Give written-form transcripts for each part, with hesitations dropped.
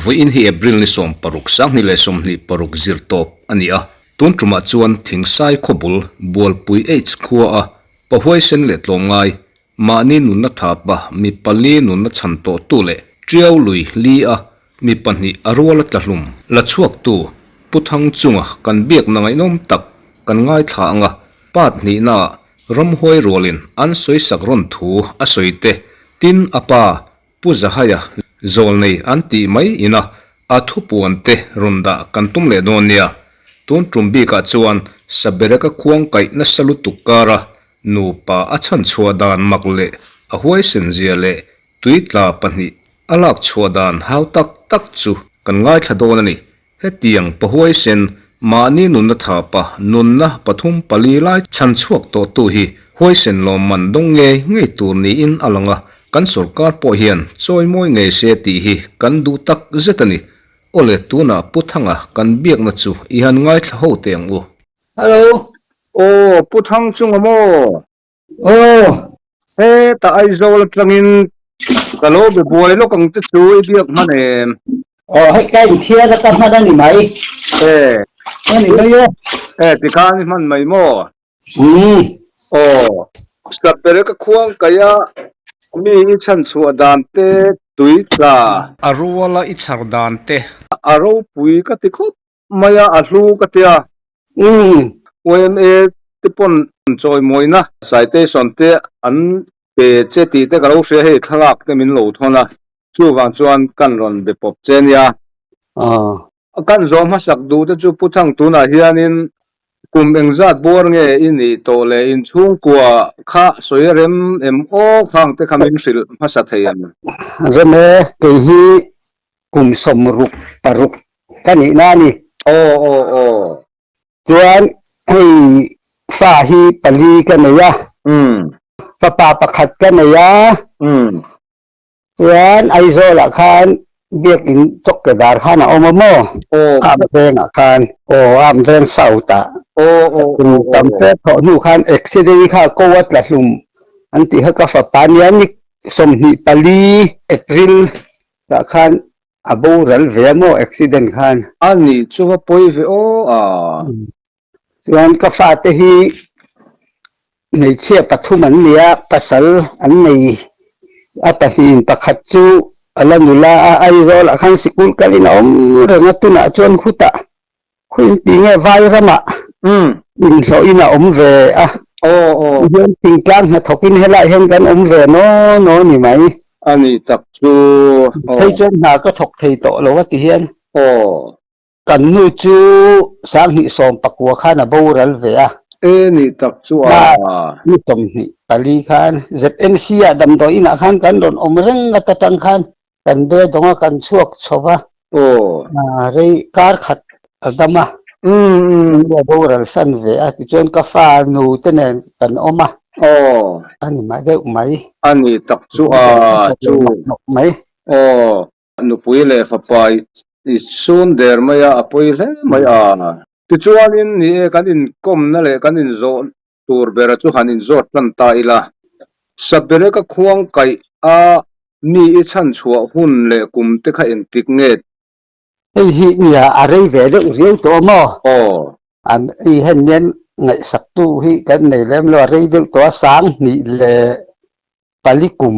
Vawiin hi April ni 16, 2026 zir tawp a ni a. Tun tumah chuan Thingsai khawbul Bualpui H khua a pahuaisen leh tlawmngai Mahni nunna thapa mi pali nunna chhan tawhtu leh Tiau lui li a mi pahnih a ruala tla hlum la chhuaktu Pu Thang chunga kan biakna ngaihnawm tak kan ngaithla ang a, part hnihnaah ramhuai rualin an sawisak rawn thu a sawi te, tin a pa Pu Zahaia zawlnei an tih mai ina a thupuan te rawn dah kan tum leh dawn nia. Tun tum bikah chuan Sabereka khuang kaih nasa lutuk kara nupa a chhan chhuah dan mak leh a huaisen zia leh tuitla pahnih a lak chhuah dan hau tak tak chu kan ngaithla dawn a ni. Hetiang pahuaisen mahni nunna thapa nunna pathum pali lai chhan chhuak tawhtu hi huaisen lawmman dawng ngei ngei tur niin a lang a, kan sorkar pawh hian chawi mawi ngei se tih hi kan duh tak zet a ni. Awle tunah Pu Thanga kan biakna chu i han ngaithla ho teh ang u. Hello. Aw Pu Thang chunga maw? Aw. Heta Aizawl atangin ka lo be buai lawk ang che chu i biak hman em? Aw hei ka inthiar a ka hman a ni mai. E. A ni mai e. E tikhan i hman mai maw? Umm. Aw. Sapere ka khuang kaih a mi i chhan chhuah dan te tui tla. A ruala i chhar dan te. A ropui ka ti khawp mai a, a hlu ka tia. Umm. YMA te pawn chawimawina citation te an pe che tih te ka lo hria hei thlalak te min lo thawn a, chuvang chuan kan rawn be pawp che nia. Kan zawh hmasak duh te chu Pu Thang tunah hianin kum engzat buar nge i nih tawh leh inchhungkua kha sawi rem em aw khang te kha min hrilh hmasa thei em? Rem e, kei hi kum 66 ka nih na a ni. Aw aw aw. Chuan hei fa hi pali ka nei a. Umm. Fapa pakhat ka nei a. Umm. Chuan Aizawl ah khan biakin chawkkedar khan a awm a maw? Aw. Am veng ah khan. Aw am veng south ah. Aw aw Kum aw tam aw. fe thawh hnu khan accident kha ko a tla hlum an tih kha ka fapa nia ni 24 April Tah khan a boral ve a maw accident khan. A nih chu va pawi ve aw a. Chuan ka fate hi hmeichhia pathum an ni a, pasal an nei a pahnihin pakhat chu a la nula a, Aizawl ah khan sikul kalin a awm reng a, tunah chuan khutah khuin ti nge vai ramah inhlawhin a awm ve a. Aw aw. Hian thingtlang hnathawkin helaiah hian kan awm ve naw naw ni mai. A nih tak chu. Aw. Hei chuan hna ka thawk thei tawh lo a ti hian. Aw. Kan nu chu 2019 khan a boral ve a. E nih tak chu a. Ni 24 khan ZMC ah damdawi inah khan kan rawn awm reng a ta tang khan Kan be dawng a kan chhuak chho va. Aw. Rei kar khat a dam a. Umm. A boral san ve a tichuan ka fa nu te nen kan awm a. Aw. A ni mai deuh mai. A ni tak chu a chu. Mai. Aw. Nupui leh fapa i chhun der mai a, a pawi hle mai a. Tichuanin ni e kan inkawmna leh kan inzawh tur bera chu han inzawt tan ta ila. Sabereka khuang kaih a mi i chhan chhuah hun leh kum te kha engtik nge? Hei hi nia a rei ve deuh riau tawh maw? Aw. An i hen hian ngaihsaktu hi kan nei lem lo, a rei deuh tawh a, 2004 kum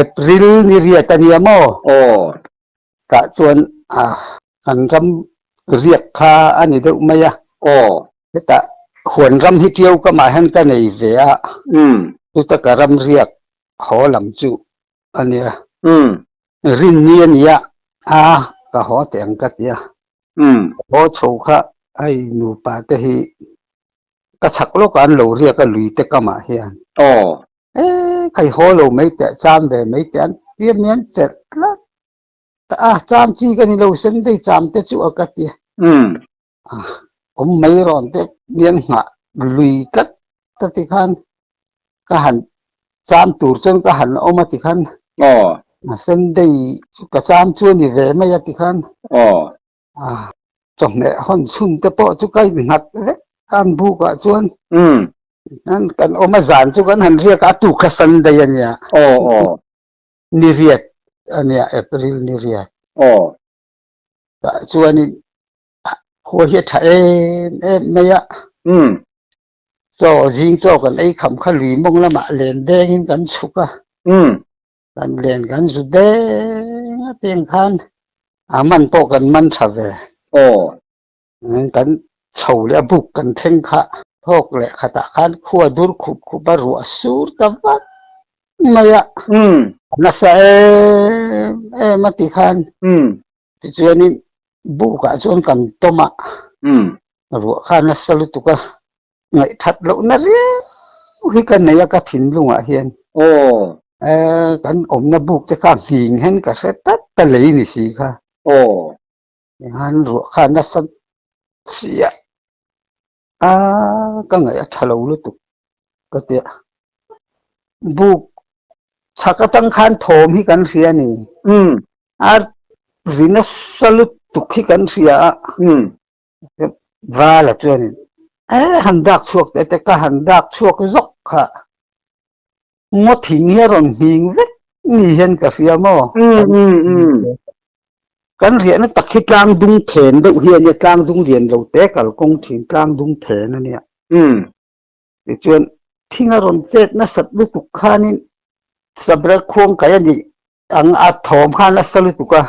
April ni riat a nia maw? Aw. Tah chuan a kan ram riak kha a ni deuh mai a. Aw. Hetah huan ram hi ṭiau ka mah hian ka nei ve a. Chuta ka ram riak haw lam chu a nia. Rinni a nia a, ka haw teh ang ka ti a. Ka haw chho kha hei nupa te hi ka chhak lawkah an lo riak a lui te kamah hian. Aw. E khai haw lo mai teh cham ve mai teh an tia mian chelh tlat a cham chi ka ni lo sen dei cham te chu a ka ti a awm mai rawn te mian nghah lui tlat ta ti khan ka han cham tur chuan ka han awm a ti khan a sen dei chu ka cham chu a ni ve mai a ti khan a chawhmeh hawn chhun te pawh chu ka innghat vek a an buk ah chuan. An kan awm a zan chu kan han riak a, a tuk kha Sunday a nia. Aw aw. Ni riat a nia, April ni riat. Aw. Tah chuanin khua hi a tha em em mai a. Umm. Chaw zing chaw kan ei kham kha lui mawng lamah len dengin kan chhuk a. Umm. Kan len kan zu deng a tiang khan a man pawh kan man tha ve. Aw. Kan chho leh a buk kan thleng kha thawk leh khatah khan khua dur khup khup a ruah sur ta vak mai a. A nasa em em a ti khan. Tichuanin bukah chuan kan tawm a, ruah kha a nasa lutuk a, ngaihthat lohna riau hi ka nei a ka thinlungah hian. Kan awmna buk te kha nghing hian ka hre tlat ta lei ni si kha. Enghan ruah kha nasa chiah a ka ngaih a tha lo lutuk ka ti a. Buk chhak atang khan thawm hi kan hria a ni. A ri nasa lutuk hi kan hria a. Vala chuanin e han dak chhuak teh te ka han dak chhuak zawk kha. Ngaw thing hi a rawn hming vek ni hian ka hria maw? Kan riahna tak hi tlang dung phen deuh hi a nia, tlang dung lian lo te kalkawng thin tlang dung phen a nia. Tichuan thing a rawn chet nasat lutuk khanin Sabra khuang kai a nih ang a thawm kha nasa lutuk a.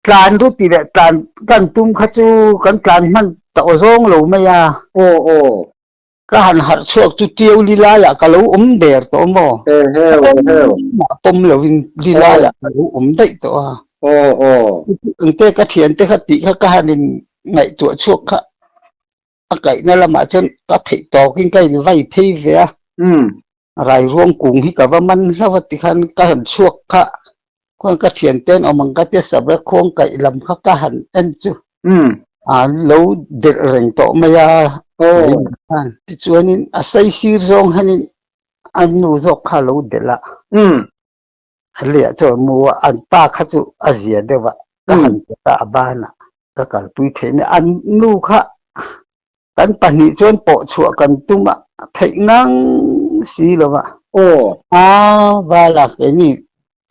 Tlan ru ti leh tlan kan tum kha chu kan tlan hman ta aw zawng lo mai a. Aw aw. Ka han harh chhuak chu Tiau li laiah ka lo awm der tawh maw? Eheu, eheu. Mah pawm lovin li laiah ka lo awm daih tawh a. Aw, aw. Engte ka thiante kha tih kha ka han in ngaihtuah chhuak kha a kaihna lamah chuan ka theih tawkin ka in vai phei ve a. Rairuang kung hi ka va man hlauh a tikhan ka han chhuak kha khuan ka thiante an awm ang ka tia sabra khuang kaih lam kha ka han en chu an lo delh reng tawh mai a tichuanin a saisir zawng hianin a nu zawk kha a lo delh a a leh chu a mu a an pa kha chu a zia deuh a ka han pet a a banah ka kalpui theih mai an nu kha Kan pahnih chuan pawh chhuah kan tum a theih ngang si lo va. Aw. A vala keini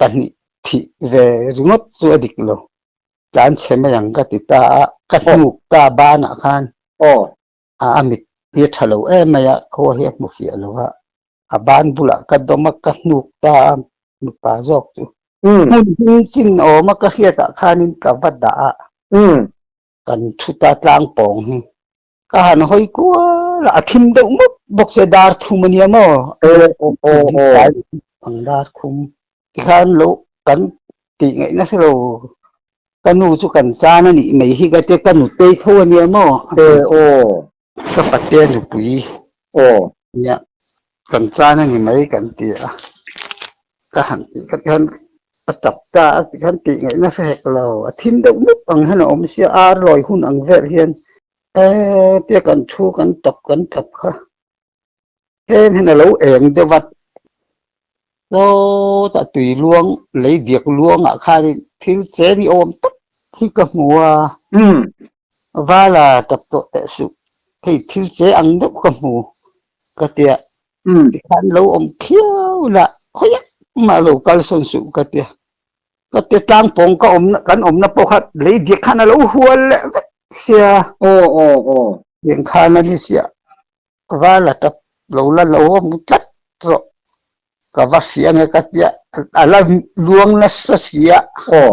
pahnih thih ve ringawt chu a dik lo. Tlan chhe mai ang ka ti ta a, ka hnuk ta banah khan. Aw. A mit hi a tha lo em mai a, khua hi a hmu fiah lo a. A ban bulah ka dawm a, ka hnuk ta a, mipa zawk chu. Hmun hming chin awm a ka hriatah khanin ka va dah a. Kan thu ta tlang pawng hi ka han hawi kual a, a thim deuh mup bawk se dar thum a nia maw? Ang dar thum tikhan lo kan tih ngaihna hre lo ka nu chu kan chan a nih mai hi ka tia ka nutei tho a nia maw? Ka patea nupui nia kan chan a ni mai kan ti a, ka han tih kha tikhan a tap ta a tikhan tih ngaihna hre hek lo, a thim deuh mup ang hian a awm sia ar lawi hun ang vel hian hetia kan thu kan tap kan tap kha tlem hian a lo eng deuh a, sawtah tui luang lei diak luangah khanin thil che ni awm tak hi ka hmu a. Vala tap tawh teh suh, hei thil che ang deuh ka hmu ka tia, tikhan lo awm khiau la khawiah mah lo kal sawn suh ka tia, ka tia tlang pawng ka awmna kan awmna pawh kha lei diak khan a lo hual leh vek sia. Aw aw aw. Tiang khan a ni sia, Vala tap lo la lo awm tlat rawh ka va hria nge ka tia a la luang nasa sia. Aw.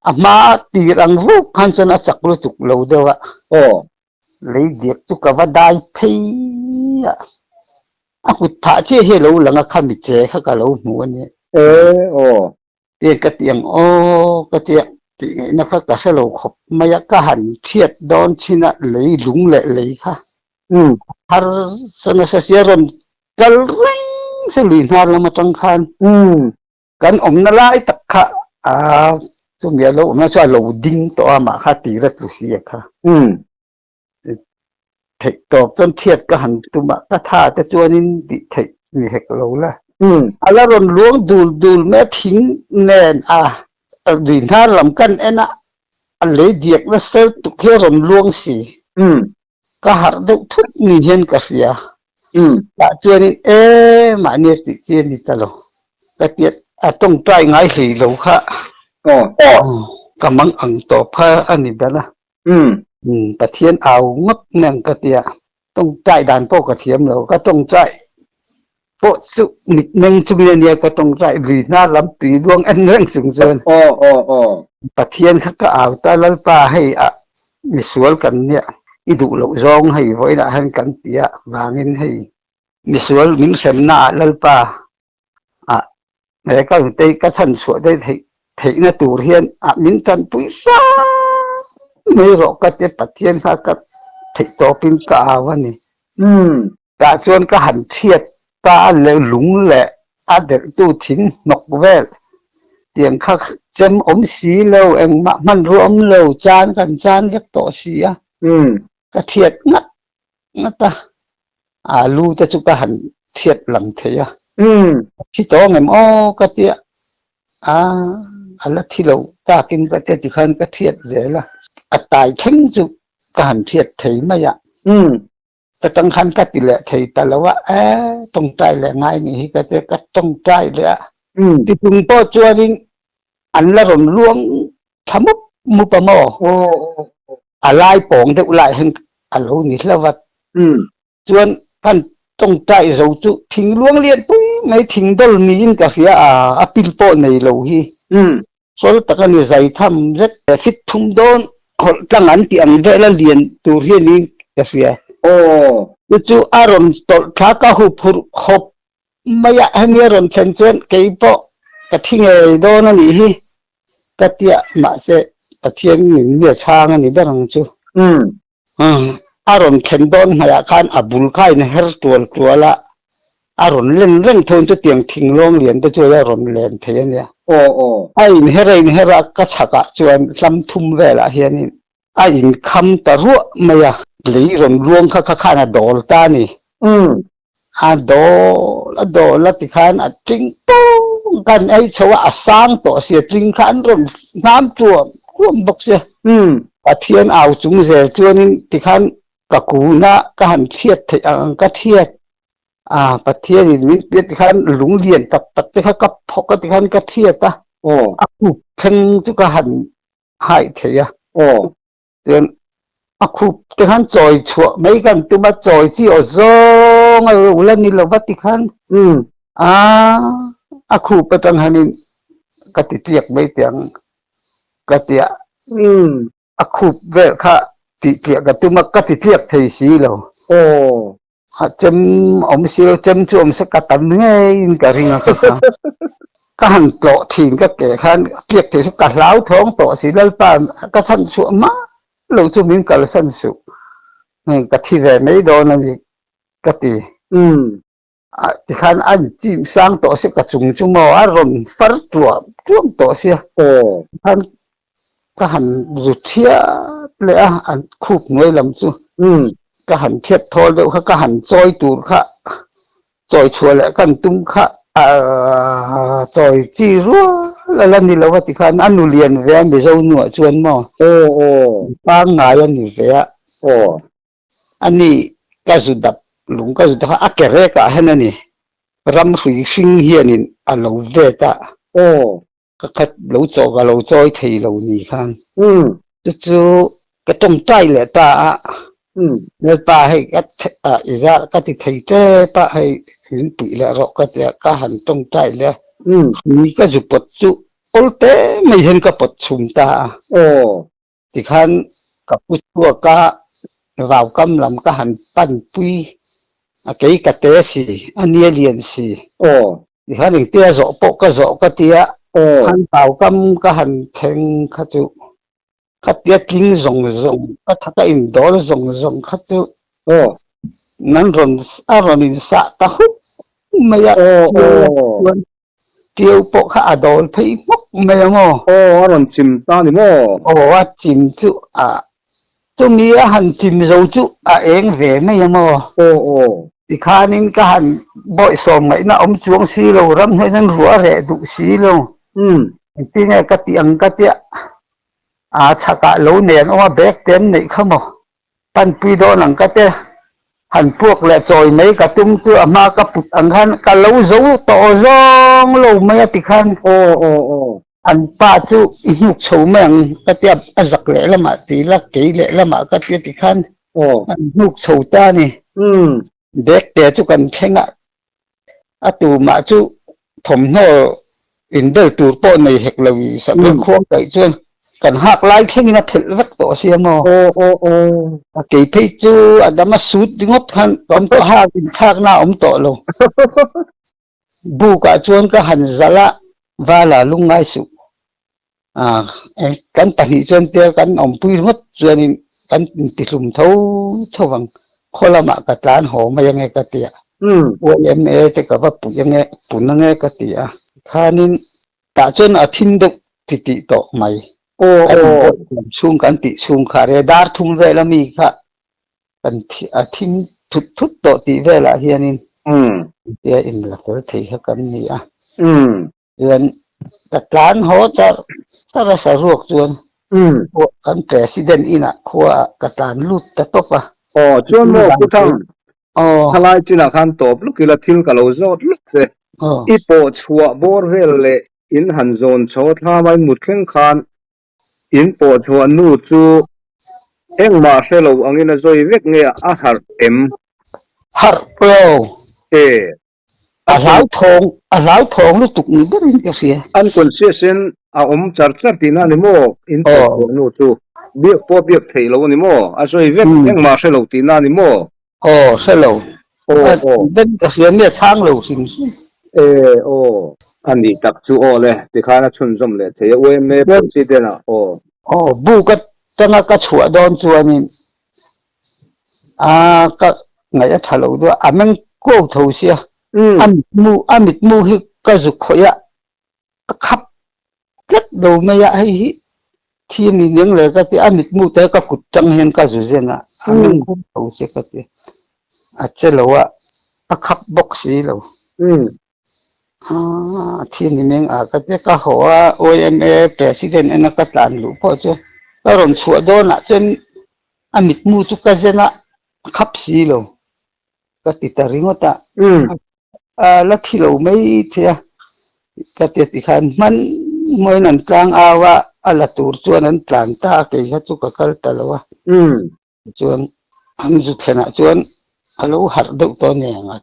A hma tir ang ruk khan chuan a chak lutuk lo deuh a. Aw. Lei diak chu ka va dai phei a, a kut phah chiah hi a lo lang a, khami che kha ka lo hmu a nia. E aw. Tiang ka ti ang aw ka tia tih ngaihna kha ka hre lo khawp mai a, ka han thiat dawn chin a lei lung leh lei kha har sa nasa sia rawn kal reng se lui hnar lam atang khan kan awmna lai tak kha a chumi a lo awmna chu a lo ding tawh a mah kha tira tlu si a kha. Theih tawp chuan thiat ka han tum a, ka tha te chuanin tih theih ni hek lo la. A la rawn luang dul dul mai a, thing nen a lui hnar lam kan en a, a lei diak nasa tuk hi a rawn luang si. Ka harh deuh thut ni hian ka hria. Tah chuanin e mahni a tih chi a ni ta lo. Ka tia a tawngtai ngai hlei lo kha ka mang ang tawp kha a ni ber a. Pathian au ngawt mai ang ka tia tawngtai dan pawh ka thiam lo. Ka tawngtai pawh chu mitmeng chungin a nia ka tawngtai lui hnar lam tui luang en reng chung chuan Pathian kha ka au ta Lalpa hei a misual kan nia i duh loh zawng hei vawiinah hian kan ti a vangin hei misual min hremna ah Lalpa ah he ka hlutei ka chhan chhuah daih theih theihna tur hian ah min tanpui hram mai rawh ka tia Pathian kha ka theih tawpin ka au a ni. Tah chuan ka han chhiat ta a leh lung leh a delhtu thing hnawk vel tiang kha chem awm si lo, engmah hmanrua awm lo, chan kan chan vek tawh si a, ka thiat ngat ngat a, alu te chu ka han thiat lang thei a, a thi tawh ngem aw ka tia, a a la thi lo takin ka tia tikhan ka thiat zel a, a tai thleng chu ka han thiat thei mai a. Ka tang khan ka ti leh thei ta lo a, e tawngtai leh ngai nih hi ka ti a, ka tawngtai leh a. Titung pawh chuanin an la rawn luang thla mup mup a maw? A lai pawng deuh lai hian a lo ni hlauh a. Chuan kan tawngtai zo chu thing luang lian pui mai thing dawl niin ka hria a, a pil pawh nei lo hi. Sawl tak a ni zai tham zet fit thum dawn hawlh tlang an tih ang vel a lian tur hi niin ka hria. Chu chu a rawn tawlh thla ka hu phurh khawp mai a, hemi a rawn thlen chuan kei pawh ka thi ngei dawn a nih hi ka tia mahse Pathian min mi a chhang a ni ber ang chu. A rawn thlen dawn hmaiah khan a bul kha a inher tual tual a, a rawn len reng thung chutiang thinglawng lian te chu a rawn len thei a nia. A inher a inher a, ka chhakah chuan hlam thum velah hianin a inkham ta ruah mai a, lei rawn luang kha kha khan a dawl ta a ni. A dawl a dawl a tikhan a tling pawng khan ei chho a, a sang tawh sia tling kha an rawn hnam tuam tuam bawk sia. Pathian au chung zel chuanin tikhan ka kuna ka han chhiat theih ang ang ka thiat a, Pathianin min tia tikhan lung lian tak tak te kha ka phawk a tikhan ka thiat a, a khup thleng chu ka han haih thei a. Chuan a khup te khan chawi chhuah mai kan tum a, chawi chi aw zawng a lo la ni lo va ti khan a a khup atang hianin ka ti tliak mai teh ang ka ti a, a khup vel kha tih tliah ka tum a, ka ti tliak thei si lo. A chem awm si lo, chem chu awm se ka tam ngeiin ka ring a ka kha. Ka han tlawh thin ka ke khan tliak thei chu ka hlau thawng tawh si Lalpa ka chhan chhuah mah lo chu min kalsan suh ka thi ve mai dawn a ni ka ti. Tikhan an chim sang tawh si ka chung chu maw a rawn far tuam tuam tawh sia. Tikhan Ka han zu thiat leh a, an khup hnuai lam chu ka han thiat thawl deuh kha, ka han chawi tur kha, chawi chhuah leh kan tum kha chawi chi rual a la ni lo a tikhan a nu lian ve a Mizo nuah chuan maw pangngai a ni ve a, ani ka zu dap lung ka zu dap a, a ke rekah hian a ni ramhrui hring hianin a lo vet a. Ka khat lo chaw ka lo chawi thei lo ni khan. Chu chu ka tawngtai leh ta a, Lalpa hei ka i zar ka ti thei tep a, hei min puih leh rawh ka ti a, ka han tawngtai leh a, ni ka zu pawt chu awl te mai hian ka pawt chhum ta a. Tikhan ka pu chhuak a, vaukam lam ka han pan pui a, kei ka te si, a nia lian si. Tikhan engtia zawh pawh ka zawh ka tia, khan vaukam ka han thleng kha chu khatia tling zawng zawng ka tha ka indawl zawng zawng kha chu nan rawn a rawn insah ta hup mai a, chuan Ṭiau pawh kha a dawl phei hmawk mai ang aw. Aw, a rawn chim ta ni maw? Aw, a chim chu a, chumi a han chim zo chu a eng ve mai ang aw. Aw, aw. Tikhanin ka han bawihsawm ngaihna awm chuang si lo, ram hnuaiin an ruah reh duh si lo. Engtin nge ka tih ang ka tia, a chhakah lo nen awm a, bag te an neih kha maw? Panpui dawn ang ka tia. Han puak leh chawi mai ka tum chu a hma ka put ang khan ka lo zo tawh zawng lo mai a ti khan. Aw aw aw. An pa chu i hnuk chho mai ang ka tia a zak leh lamah ti ila kei leh lamah ka tia ti khan an hnuk chho ta a ni. Bag te chu kan thleng a, a tumah chu thawmhnaw inbel tur pawh nei hek lo i Sabiak khuang kaih chuan kan hak lai thlengin a phelh vek tawh a sia maw? A kei phei chu a dam a sut ringawt khan ka awm tawh hak inthlakna a awm tawh lo. Bukah chuan ka han zalh a, Vala lungngai suh. Kan pahnih chuan tia kan awmpui ringawt chuanin kan intihlum tho tho vang. Khaw lamah ka tlan haw mai ange ka ti a. YMA te ka va pui ange, pun ange ka ti a. Khanin tah chuan a thin deuh titih tawh mai. Kan inbuathiam chhung kan tih chhung kha re dar thum vel ami kha kan a thim thut thut tawh tih velah hianin tia inla fel thei kha kan ni a. Chuan ka tlan haw char char a saruak chuan kan president inah khuaah ka tlan lut ta tawp a. Aw chuan maw Pu Thang, thalai chinah khan tawp luk ila thil ka lo zawt luk che. I pawh chhuah bawr vel leh in han zawn chho a thlam a in mut thleng khan In pawh chhuah nu chu engmah hre lo angin a zawi vek nge a harh em? Harh lo. E. A hlauthawng, a hlauthawng lutuk ni berin ka hria. Unconscious in a awm char char tihna a ni maw? In pawh chhuah nu chu biak pawh biak theih lo a ni maw? A zawi vek engmah hre lo tihna a ni maw? Aw, hre lo. Aw, aw. Ben ka hria mi a chhang lo hrim hrim. E, aw. A nih tak chu aw le, tikhan a chhunzawm leh thei a, UMA President ah aw. Aw, buk atanga ka chhuah dawn chuanin a ka ngaih a tha lo deuh a, a meng kuau tho sia, a mitmu, a mitmu hi ka zuk khawih a, a khap tlat lo mai a, hei hi thi a ni eng le ka ti a, mitmu te ka kut tang hian ka zu zen a, a meng khum tho che ka ti, a che lo a, a khap bawk si lo. A thi a ni meng a ka ti a, ka haw a, YMA president ena ka tlan luh pawh chu ka rawn chhuah dawnah chuan a mitmu chu ka zen a, a khap si lo ka ti ta ringawt a. A la thi lo mai thei a, ka ti a ti khan hman hmawin an tlang au a, a la tur chuan an tlan ta a, kei kha chu ka kal ta lo a. Chuan an zu thlenah chuan a lo harh deuh tawh a ni ang a.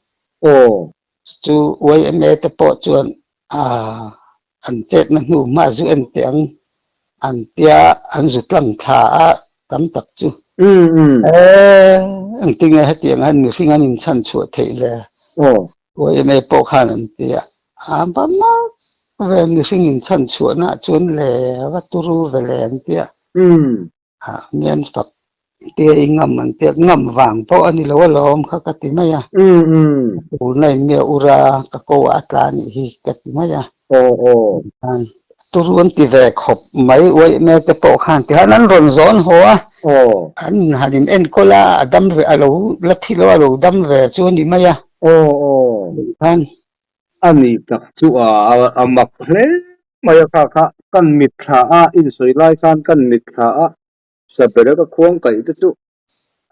Chu YMA te pawh chuan an chetna hnu hma zu en teh ang an tia an zu tlang thla a tam tak chu. Eee engtinge hetiang hian mihring an inchhan chhuah theih le? YMA pawh khan an ti a, a va mak ve mihring inchhan chhuahna ah chuan le va turu ve le an ti a. Mian fak tia i ngam an tia ngam vang pawh a ni lo alawm kha ka ti mai a. Tuna in nge ura ka ko ah a tla anih hi ka ti mai a. Turu an ti ve khawp mai uaih me te pawh khan ti khan an rawn zawn haw a. An han in enkawl a, a dam ve a lo la thi lo a lo dam ve chu a ni mai a. Khan A nih tak chu a a mak hle mai a kha kha kan mitthla a insawi lai khan kan mitthla a Saberek a khuang kaih te chu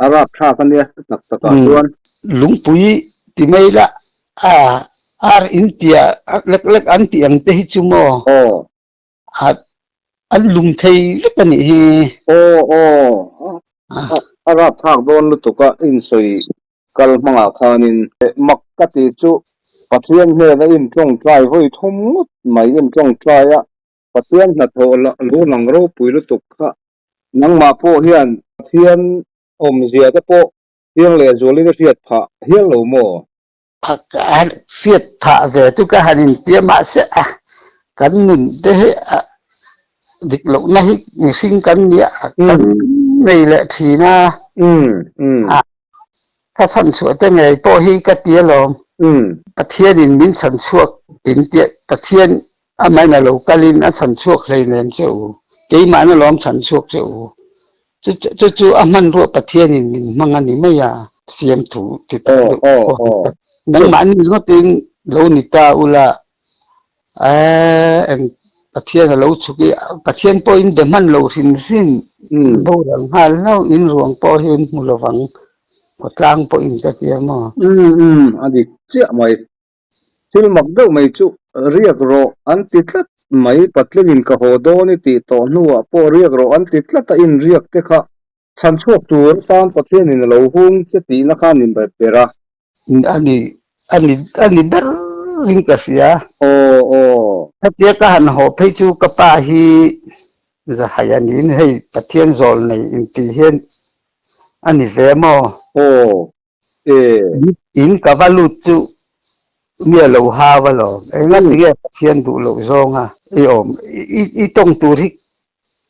a rapthlak a nia tak takah chuan. Lungpui ti mai la a ar in tia lek lek an tih ang te hi chu maw? Aw. An lung thei vek a nih hi. Aw aw a rapthlak dawn lutuk a insawi kal hmangah khanin mak ka ti chu Pathian hnena intawngtai vawi thum ngawt mai intawngtai a, Pathian hnathawh lo lang ropui lutuk kha nangmah pawh hian Pathian awmzia te pawh Thiang leh zualin a hriat phah hial lo maw? Hriat phah ve chu ka han intia mahse a kan nun te hi a dik lohna hi mihring kan nia kan nei leh thin a, ka chhanchhuah te ngei pawh hi ka ti alawm. Pathianin min chhanchhuak in tia Pathian amahin a lo kalin a chhanchhuak hleinem che u, keimahna lawm chhanchhuak che u. Chu chu a hmanrua Pathianin min hmang a ni mai a, siamthu ti tak deuh pawh hi ka nangmahni ringawtin lo ni ta ula, eng Pathian a lo chhuk i, Pathian pawhin be hman lo hrim hrim boral nghal hlauh in ruang pawh hi in hmu lovang. Khawtlang pawhin ka tia maw? Umm umm a dik chiah mai. Thil mak deuh mai chu riak rawh an ti tlat mai. Patlingin ka haw dawn i tih tawh hnuah pawh riak rawh an ti tlat a inriak te kha chhan chhuak tur atan Pathianin a lo hung che tihna khan in ber ber a. A ni a ni a ni ber in ka hria. Aw aw. Hetia ka han haw phei chu ka pa hi zahai a niin hei Pathian zawl nei intih hian a ni ve maw? Aw e. In ka va lut chu mi a lo hau alawm. Enga tinge Pathian duh loh zawnga i awm i tawng tur hi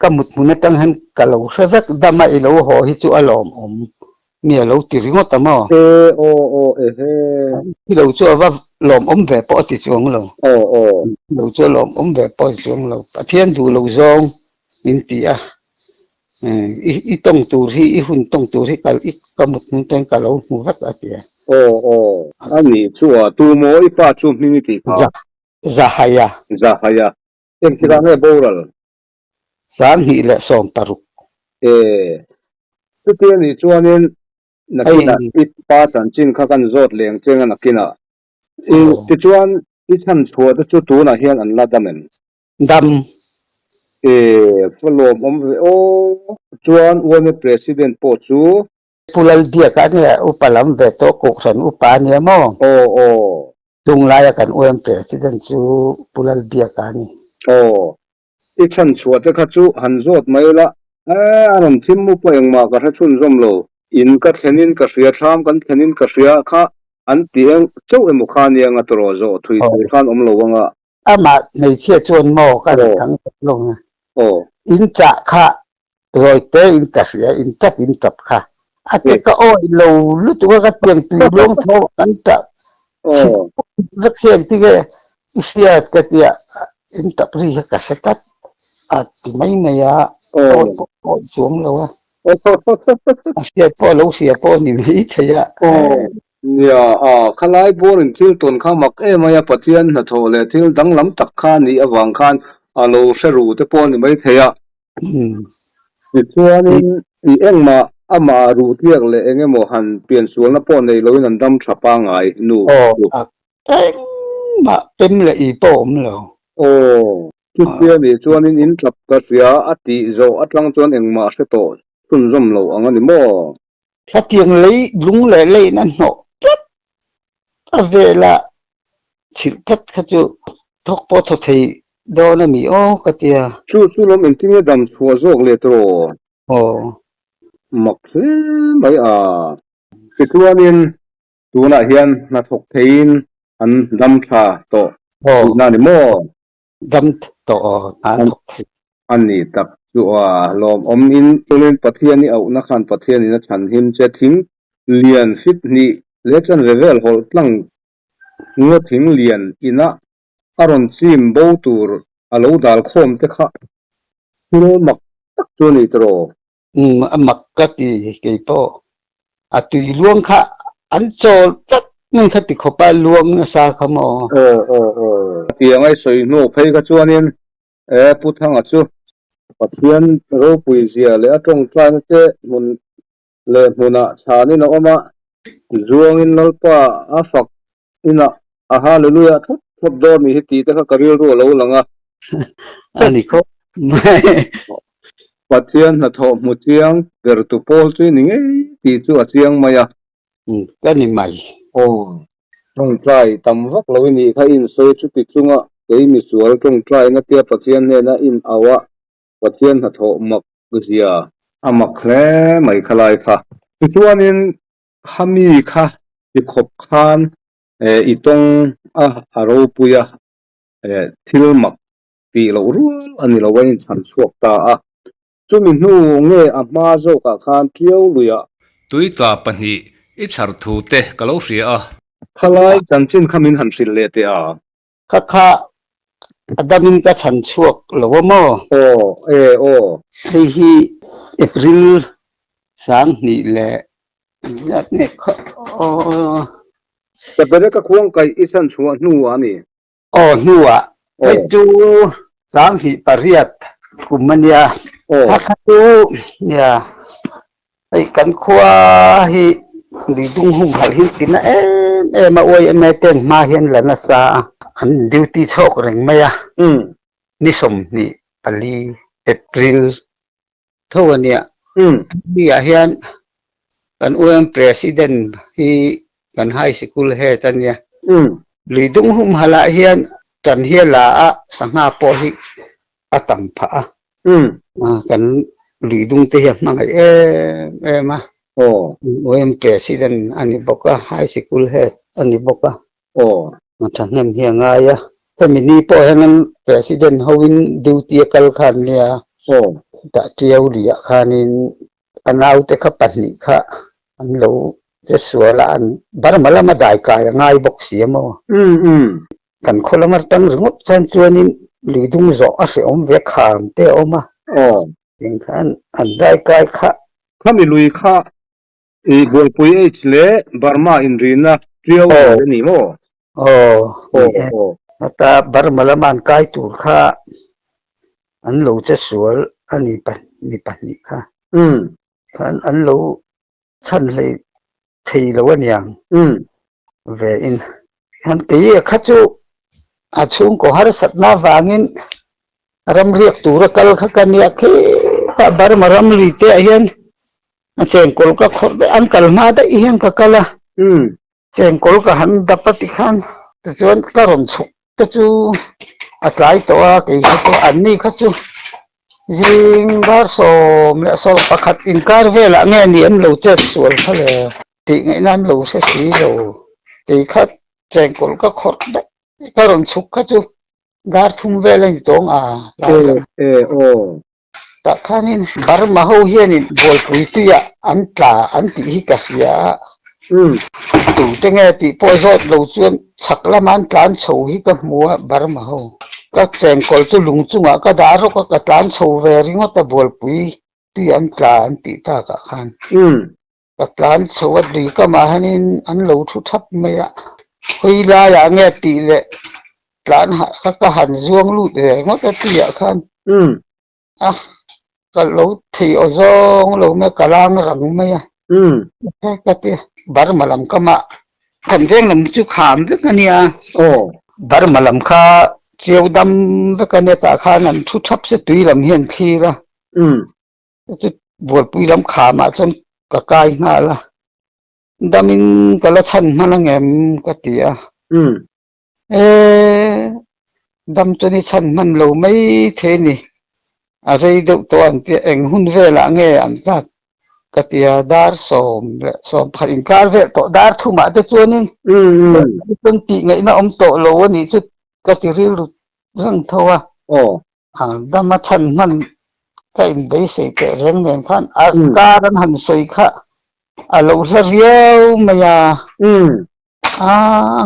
ka mut hmun atang hian ka lo hre vek dam a i lo haw hi chu a lawmawm mi a lo ti ringawt a maw? E aw aw ehe. I lo chu a va lawmawm ve pawh a ti chuang lo. Aw aw. I lo chu a lawmawm ve pawh a ti chuang lo. Pathian duh loh zawng min ti a. I tawng tur hi, i hun tawng tur hi ka i ka mut hmun ten ka lo hmu vek a ti a. Aw aw. A nih chu a, tu maw i pa chu hming i tih kha? Zahaya. Zahaya. Engtikah nge boral? 2016. E, chuti a nih chuanin nakinah i pa chanchin kha kan zawt leng cheng a nakinah. I tichuan i chhanchhuah te chu tunah hian an la dam em? Dam. E, va lawmawm ve aw. Chuan UNA President pawh chu. Pu Lalbiaka nia upa lam ve tawh Kohhran upa ania maw? Aw aw. Chung laia kan UNA President chu Pu Lalbiaka a ni. Aw. I chhan chhuah te kha chu han zawt mai la, e a rawn thim mu pawh engmah ka hre chhunzawm lo. In ka thlenin ka hria, thlam kan thlenin ka hria kha an ti eng chauh emaw kha nia nga tawrh zawh thui tur khan awm lo anga. Amah hmeichhia chuan maw ka han thang tawh lo nga. In chah kha zawi te in ka hria, in tap in tap kha. A ti ka awi lo lutuk a ka tiang tui luang tho an tah chhit vek se ang tinge i hriat ka tia in tap ri kha ka hre tlat a ti mai mai a, awi pawh ka awi chuang lo a. A hriat pawh a lo hria pawh a ni mai thei a. Nia, a khalai bawrin thil tawn kha mak em mai a, Pathian hnathawh leh thil danglam tak kha a nih avang khan a lo hre ru te pawh a ni mai thei a. Tichuanin i engmah amah ruh tliak leh eng emaw han piansualna pawh nei loin an dam tha pangngai nu Aw, engmah pem leh i pawh awm lo. Aw, chutia nih chuanin in tap ka hria a tih zawh atang chuan engmah hre tawh chhunzawm lo ang a ni maw? Hetiang lei lung leh leiin a hnawh tlat a vela chhilh tlat kha chu thawk pawh thaw thei dawn a mi aw ka ti a. Chu chu lawm engtinge dam chhuah zawk leh tawh? Aw. Mak hle mai a. Tichuanin tunah hian hnathawk theiin an dam tha tawh tihna a ni maw? Dam tawh aw, hna an thawk thei. A ni tak chu a lawmawm in Tunin Pathian i auhna khan Pathian in a chhan him che thing lian fit hnih leh chanve vel hawlh tlang ngaw thing lian ina a rawn chim bo tur a lo dal khawm te kha thil mak tak chu a ni tawh. Umm a mak ka ti kei pawh a tui luang kha an chawl tlat mai kha ti khawp a luang nasa kha maw. Aw aw aw. Tiang a i sawi hnu phei kha chuanin e Pu Thanga chu Pathian ropui zia leh a tawngtaina te hmun leh hmunah chhanin a awm a, zuangin Lalpa a fak inah a Hallelujah thawt thawt dawn nih hi tih te kha ka rilru a lo lang a. A ni khawp mai. Pathian hnathawh hmu chiang ber tu pawl chu i ni ngei tih chu a chiang mai a. Ka ni mai. Aw, tawngtai tam vak lo i nih kha i insawi chuti chunga kei misual tawngtaina tia Pathian hnena in au a, Pathian hnathawh mak zia a mak hle mai khalai kha. Tichuanin Khami kha ti khawp khan i tawng a, a ropui a, thil mak tih loh rual a ni lo a inchhan chhuak ta a. Chumi hnu nge a hma zawkah khan Tiau luiah. Tuitla pahnih i chhar thu te ka lo hria a. Khalai chanchin kha min han hrilh leh teh a. Kha kha a damin ka chhan chhuak lo a maw? Aw, e aw. Hei hi April 20 nge kha aw. Sabereka khuang kaih i chhan chhuah hnu a ni. Aw hnuah. Hei chu 2008 kum a nia. Kha kha chu nia hei kan khua hi. Luidung humhalh hi tina em em a YMA ten hma hian la nasa a, an duty chhawk reng mai a, ni 24 April tho a nia. Hemi ah hian kan YMA President hi kan High Sikul Head a nia. Luidung humhalh ah hian tan hi a la a, sangha pawh hi a tam phah a. Kan luidung te hi a hmangaih em em a. YM President a ni bawk a, High Sikul Head a ni bawk a. Thahnem hi a ngai a. Hemi ni pawh hian an President hoin duty a kal khan nia. Tah Tiau luiah khanin A naute kha pahnih kha an lo che sual a, an Burma lama dai kai a ngai bawk si a maw? Kan khaw lama tang ringawt chuan chuanin lui dung zawh a hrehawm ve kham te a awm a. Eng khan an dai kai kha. Khami lui kha i Bualpui H leh Burma inrina Tiau lui a ni maw? Aw, ni e. Heta Burma lama an kai tur kha an lo che sual a ni ni pahnih kha. Khan an lo chhan hlei thei lo a niang ve in. Khan kei kha chu a chhungkaw harsatna avangin ramriak tura kal kha ka nia khitah Burma ramri te ah hian a chengkawl ka khawrh daih an kal hma daih hian ka kal a. Chengkawl ka han dap a tikhan tichuan ka rawn chhuk te chu a tlai tawh a kei kha chu anni kha chu zing dar 11 inkar velah nge ni an lo chet sual kha le tih ngaihna an lo hre si lo kei kha chengkawl ka khawrh daih ka rawn chhuk kha chu dar thum vel a ni tawng a tlai lam. Tah khanin Burma ho hianin Bualpui tuiah an tla an tih hi ka hria a, tute nge tih pawh zawt lo chuan chhak lama an tlan chho hi ka hmu a Burma ho. Ka chengkawl chu lung chungah ka dah rawk a, ka tlan chho ve ringawt a Bualpui tuiah an tla an tih takah khan. Ka tlan chho a lui kamah hianin an lo thu thap mai a, hawi laiah nge tih leh tlan hah kha ka han zuang lut ve ngawt a tihah khan a ka lo thei aw zawng lo mai a, ka lang rang mai a, ka ti Burma lam kamah kan veng lam chu kham vek a nia, Burma lam kha chiau dam vek a nia tah khan an thu thap se tui lam hian thlir a. Chu bualpui lam khamah chuan ka kai nghal a, damin ka la chhan hman angem ka ti a. E, dam chuan i chhan hman lo mai thei a ni, a rei deuh tawh an tia, eng hun velah nge an tlak ka ti a, dar 11 inkar vel tawh dar thumah te chuanin chuan tih ngaihna awm tawh lo a nih chu ka ti rilru reng tho a. Dama chhan hman ka inbeisei teh reng nen khan a kar an han sawi kha a lo hla riau mai a, a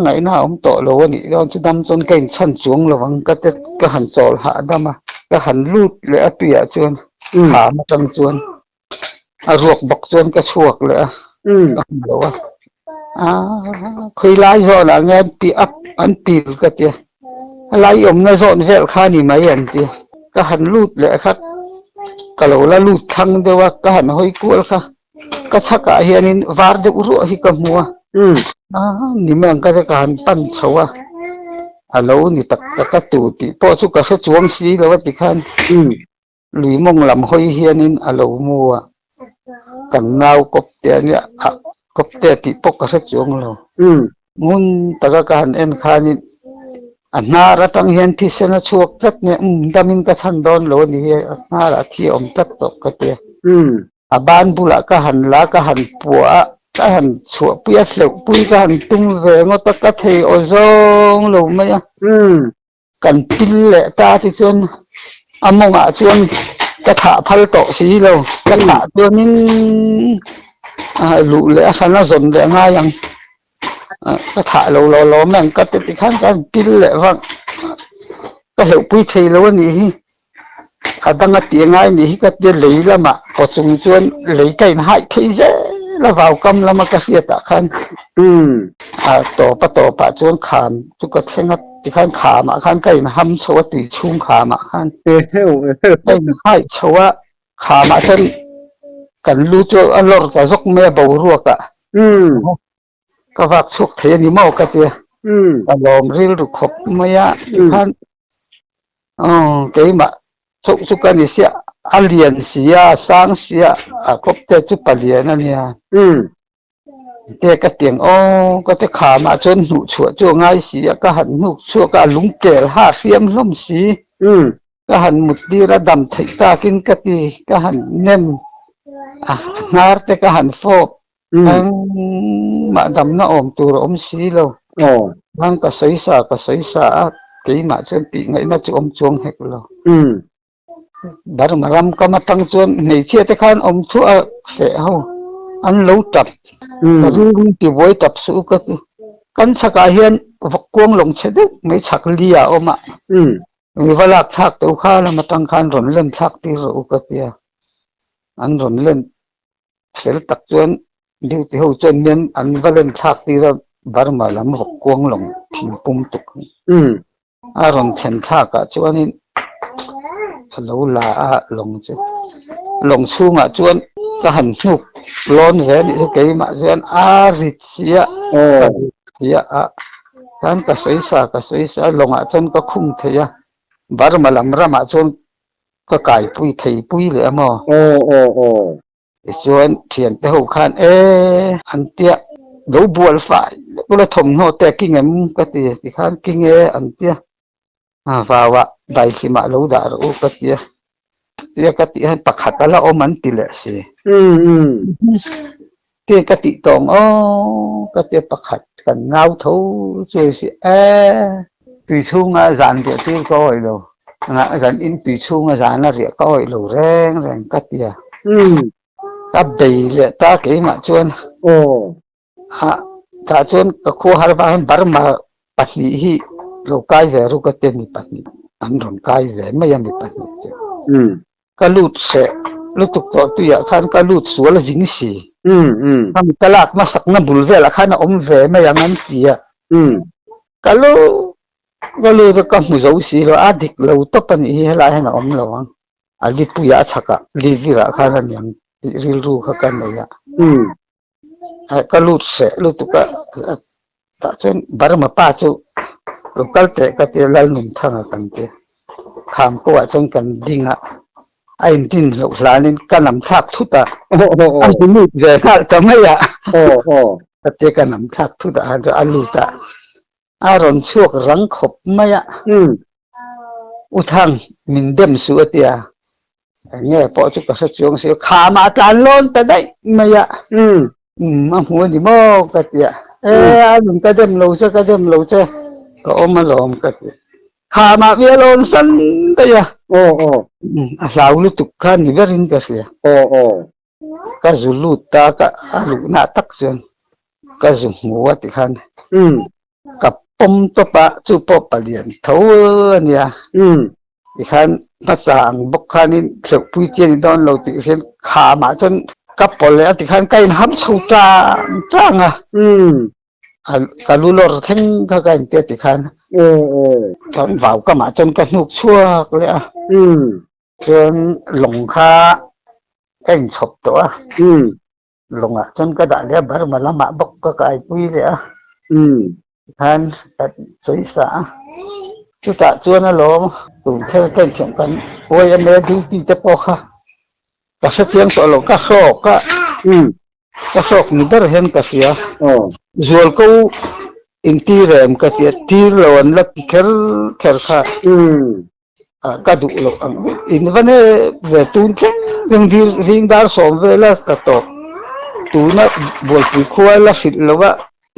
ngaihna a awm tawh lo a nih dawn chu dam chuan ka inchhan chuang lo ang ka te ka han chawl hahdam a, ka han lut leh a tuiah chuan kham atang chuan a ruak bawk chuan ka chhuak leh a, ka hmu lo a, aaa khawi lai zawnah nge an pi up an pil ka tia, helai awmna zawn vel kha a ni mai an tia, ka han lut leh kha ka lo la lut thlang deuh a, ka han hawi kual kha ka chhakah hianin var deuh ruah hi ka hmu a, aaa ni mai ang ka tia ka han pan chho a, a lo ni tak tak a tu tih pawh chu ka hre chuang si lo a tikhan. Lui mawng lam hawi hianin a lo mu a, kan nau kawp te a nia, ah kawp te tih pawh ka hre chuang lo. Ngun taka ka han en khanin a hnar atang hian thisen a chhuak tlat nia, umm damin ka chhan dawn lo a ni hi, a hnarah thi a awm tlat tawh ka ti a. A ban bulah ka han la, ka han puah a, ka han chhuahpui a, hleuhpui ka han tum ve ngawt a, ka thei aw zawng lo mai a. Kan pil leh ta tichuan a mawngah chuan ka thah phal tawh si lo, ka thah chuanin luh leh a hran a zawn leh ngai ang, ka thah lo lo lo mai ang ka ti tikhan ka han pil leh vang, ka hleuhpui thei lo a nih hi, a dang a tih ngai a nih hi ka tia lei lamah paw chung chuan lei ka inhaih thei zel a vaukam lama ka hriatah khan a tawp a tawpah chuan kham chu ka thleng a. Tikhan khamah khan ka inham chho a, tui chhung khamah khan ka inhaih chho a, khamah chuan kan lu chu a lawr ta zawk mai a boruakah. Ka vak chhuak thei a ni maw ka tia. Ka lawm rilru khawp mai a tikhan keimah chauh chu ka ni sia a lian si a a sang si a a kawp te chu palian a nia. Te ka tiang aw ka ti khamah chuan hnuh chhuah chu a ngai si a ka han hnuk chhuak a a lungkel ha hriam hlawm si. Ka han mut tir a dam theih takin ka ti ka han nem a hnar te ka han fawp engmah damna awm tur a awm si lo. Nang ka sawi sa ka sawi sa a keimah chuan tih ngaihna chu awm chuang hek lo. Burma ram kam atang chuan hmeichhia te khan awm chhuah a feh ho an lo tap ka rilru tibuai tap suh u ka ti. Kan chhakah hian vawk kuang lawng chhe deuh mai chhak li a awm a. Mi va lak thlak teuh kha lam atang khan rawn len thlak tir rawh u ka tia. An rawn len fel tak chuan duty ho chuan mian an va len thlak tir a Burma lam vawk kuang lawng thing pum tuk a rawn thlen thlak ah chuanin a lo la a lawng chu lawng chhungah chuan ka han hnuk lawn ve anih chu keimah chuan a rit sia ka rit sia a. Khan ka sawi sa ka sawi sa lawngah chuan ka khung thei a, Burma lam ramah chuan ka kaipui thei pui leh a maw? Aw aw aw. Tichuan thiante ho khan e an tia lo bual fai lek ula thawmhnaw te a king em ka ti tikhan king e an tia vauah daihlimah lo dah rawh u ka tia tia ka tih hian pakhat a la awm an ti leh si tia ka tih tawng aw ka tia pakhat kan ngau tho chuai si e tui chhunga zan riah tir ka awih lo zan in tui chhunga zan a riah ka awih lo reng reng ka tia ka bei leh ta keimah chuan Hah, tah chuan ka khua har vang hian Burma pahnih hi lo kai ve ruk a te mi pahnih an rawn kai ve mai a mi pahnih chu. Ka lut hreh lutuk tawh tuiah khan ka lut sual zing si. Khami ka lak hmasakna bul velah khan a awm ve mai ang an ti a. Ka lut ka lut a ka hmu zo si lo a dik lo tawp a nih hi helai hian a awm lo ang. A lipuiah a chhakah livirah khan a niang tih rilru kha ka nei a. Ka lut hreh lutuk a tah chuan Burma pa chu lo kal teh ka tia Lalnunthanga kan tia kham ko ah chuan kan ding a a in din loh hlanin ka nam thlak thut a a zu lut ve nghal ta mai a ka tia ka nam thlak thut ah khan chuan a lut a a rawn chhuak rang khawp mai a U Thang min dem suh a tia Eng nge pawh chu ka hre chuang si kham ah tlan lawn ta daih mai a umm a hmu a ni maw ka ti a e a nung ka dem lo che ka dem lo che ka awm alawm ka ti kham ah mi a lawn san daih a a hlau lutuk kha ni berin ka hria ka zu lut ta ka a luhna tak chuan ka zu hmu a tikhan ka pawm tawp a chu pawh palian tho a nia tikhan hmasa ang bawk khanin hleuhpui chi a ni dawn lo tih hian khamah chuan ka pawlh leh a tikhan ka inham chho tang tang a ka lu lawr thleng kha ka intia tikhan chuan vau kamah chuan ka hnuk chhuak leh a. Chuan lawng kha ka inchhawp tawh a, lawngah chuan ka dah leh a, Burma lamah bawk ka kaipui leh a, tikhan ka sawi sa a. Chutah chuan alawm tun thil ka inthiam kan YMA duty te pawh kha ka hrechiang tawh lo, ka hrawk a, ka hrawk ni ber hian ka hria. Zualko intir em ka ti a, tir lo an la ti kher kher kha. Ka duh loh ang in va ne ve tun thleng thleng dil zing dar sawm vel a ka tawp tuna bualpui khua la hrilh lo a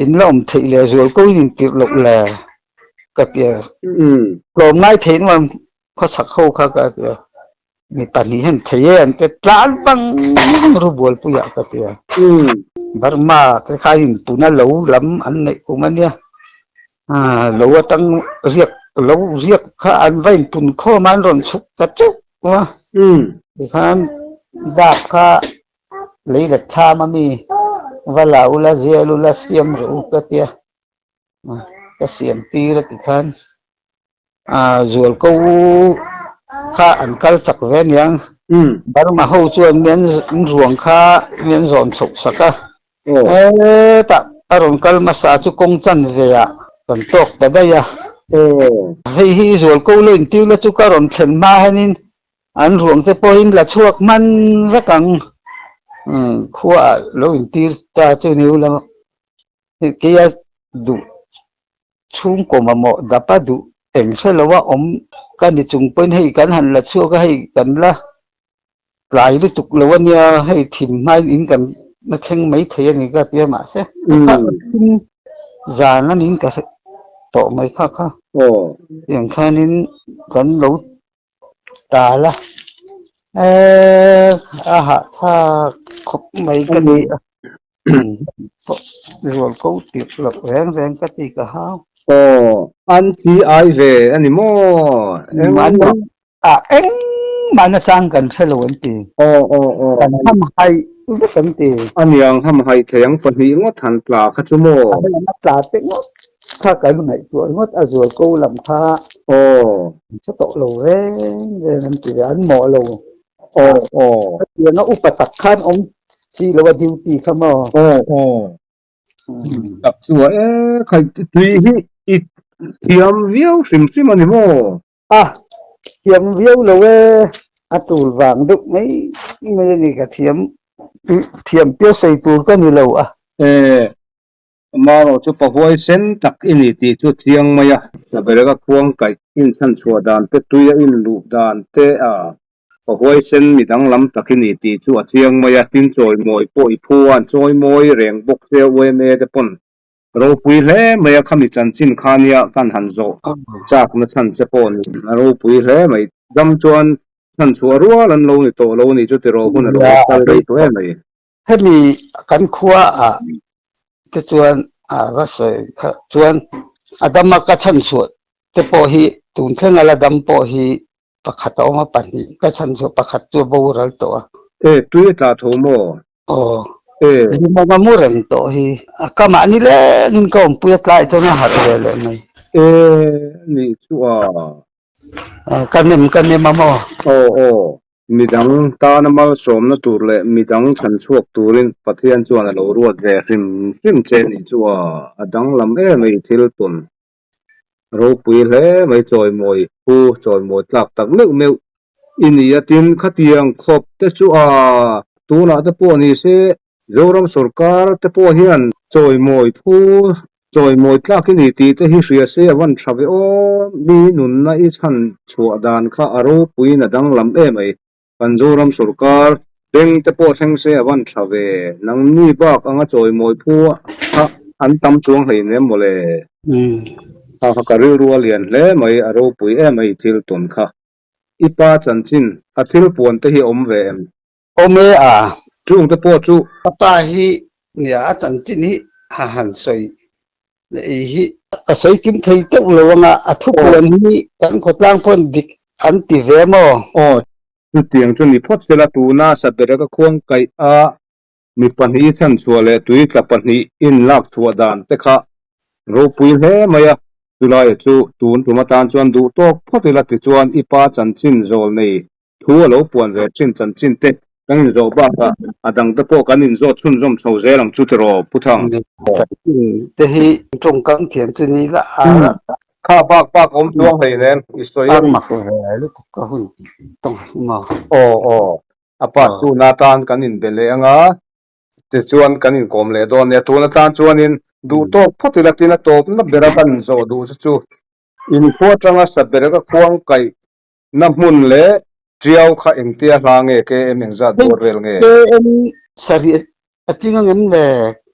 in la awm theih leh zual ko in intirh loh le ka ti a tlawm ngai theih nuam khawchhak ho kha ka ti a mi pahnih hian thei e an ti tlan bang ru bualpuiah ka ti a Burma te kha inpuna lo lam an neih kum a nia. Lo atang riak lo riak kha an va inpun khawm a an rawn chhuk ta teuh a tikhan dap kha lei let thlam a mi va la ula zial ula siam rawh u ka tia ka siam tir a tikhan zual ko kha an kal chak ve aniang Burma ho chuan mi an ruang kha mi an zawn chhoh sak a. Hetah a rawn kal hmasa chu kawng chanve ah kan tawk ta daih a. Hei hi i zual ko lo intir la chu ka rawn thlen hma hianin an ruang te pawhin la chhuak hman vek ang. Khua ah lo intir ta chu ni ula keia duh chhungkaw mamawh dap a duh eng hre lo a awm ka ni chung pawhin hei kan han la chhuak a hei kan la tlai lutuk lo a nia hei thim hmain in kan la thleng mai thei a ni ka tia mahse kha thim zan a niin ka hre tawh mai kha kha tiang khanin kan lo tal a eee a hahthlak khawp mai ka ni a zual ko tirh loh reng reng ka ti ka hau. Aw an chi ai ve a ni maw? Engmah A engmah nachang kan hre lo an ti. Aw aw aw. Kan ham haih vek an ti. A niang ham haih thei ang pahnih ngawt han tla kha chu maw? A lama tla te ngawt kha kan ngaihtuah ringawt a zual ko lam kha. Aw. An hre tawh lo reng reng an ti ve an mawh lo. Aw aw. Hetianga upa tak khan awm si lo a duty kha maw? Aw aw. Tak chu a e khai tui hi i thiam viau hrim hrim a ni maw? A thiam viau lo e, a tul vang deuh mai mai a ni ka thiam thiam tia sawi tur ka ni lo a. E, amaherawh chu pa huaisen tak i ni tih chu chiang mai a. Sabereka khuang kaih inchhan chhuah dan te tui a inluh dan te a pa huaisen mi danglam tak i ni tih chu a chiang mai a. Tin chawimawi pawh i phu a, an chawimawi reng bawk che a UMA te pawn Ropui hle mai a, khami chanchin kha nia kan han zawh chakna chhan che pawh ni a ropui hle mai. Dam chuan chhan chhuah rual an lo ni tawh lo ni chu tiraw hun a lo kal rei tawh em mai. Hemi kan khua ah te chuan a va sawi kha chuan a dama ka chhan chhuah te pawh hi tun thleng a la dam pawh hi pakhat a awm a pahnih ka chhan chhuah pakhat chu a boral tawh a. E tui a tla tho maw? Aw. E. Zimawm a mu reng tawh hi. A kamah ni lengin ka awmpui a tlai chuan a harh ve leh mai. E nih chu a. Ka nem ka nem a maw? Aw aw. Midang tana malsawmna tur leh midang chhan chhuak turin Pathian chuan a lo ruat ve hrim hrim che nih chu a. A danglam em a i thil tawn. Ropui hle mai chawimawi pu chawimawi tlak tak meuh meuh i ni a tin khatiang khawp te chu a tunah te pawh ni se Zoram sorkar te pawh hian chawimawi phu chawimawi tlak i ni tih te hi hria se a van tha ve aw mi nunna i chhan chhuah dan kha a ropuiin a danglam em ai kan Zoram sorkar beng te pawh thleng se a van tha ve nangni bak anga chawimawi phu kha an tam chuang hleinem mawle. Kha kha ka rilru a lian hle mai a ropui em a i thil tawn kha. I pa chanchin a thil puan te hi a awm ve em? Awm e a. Chung te pawh chu. Ka pa hi nia a chanchin hi ha han sawi leh ei hi. Ka sawi kim thei teuh lo anga a thupuan hi kan khawtlang pawn dik an ti ve maw? Aw chutiang chu ni phawt sela tuna Sabereka khuang kaih a mi pahnih chhanchhuah leh tui tla pahnih inlak chhuah dan te kha ropui hle mai a, chulai chu tun tum atan chuan duh tawk phawt ila tichuan i pa chanchin zawl nei thu a lo puan ve thin chanchin te kan inzawh bakah a dang te pawh kan inzawt chhunzawm chho zel ang chu tiraw Pu Thang. Chanchin te hi tawngkam thiam chu ni la a Kha bak bak awm tluang hleinem i sawi a. Mak ve lutuk ka hun tawng hi maw. Aw aw a part tuna atan kan inbe leh anga tichuan kan inkawm leh dawn nia tun atan chuanin duh tawk phawt ila tin a tawpna bera kan inzawh duh chu chu inkhua atanga Sabereka khuang kaih Na hmun leh Tiau kha engtia hla nge KM engzat bawr vel nge? KM sarih a ching ang em le?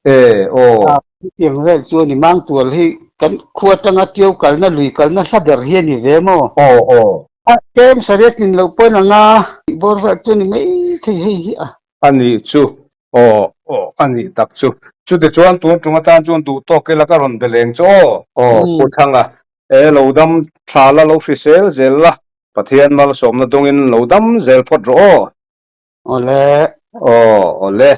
E, aw. Chutiang vel chu a ni Mangtual hi kan khua atanga Tiau kalna lui kalna hla ber hi a ni ve maw? Aw, aw. KM sarih a tlin loh pawn anga bawr vel chu a ni mai thei hei hi a. A nih chu. Aw, aw, a nih tak chu. Chutichuan tun tum atan chuan duh tawk ila ka rawn be leng chu aw. Aw, Pu Thanga, E lo dam tha la lo hrisel zel la, Pathian malsawmna dawngin lo dam zel phawt rawh aw. Awle. Aw, awle.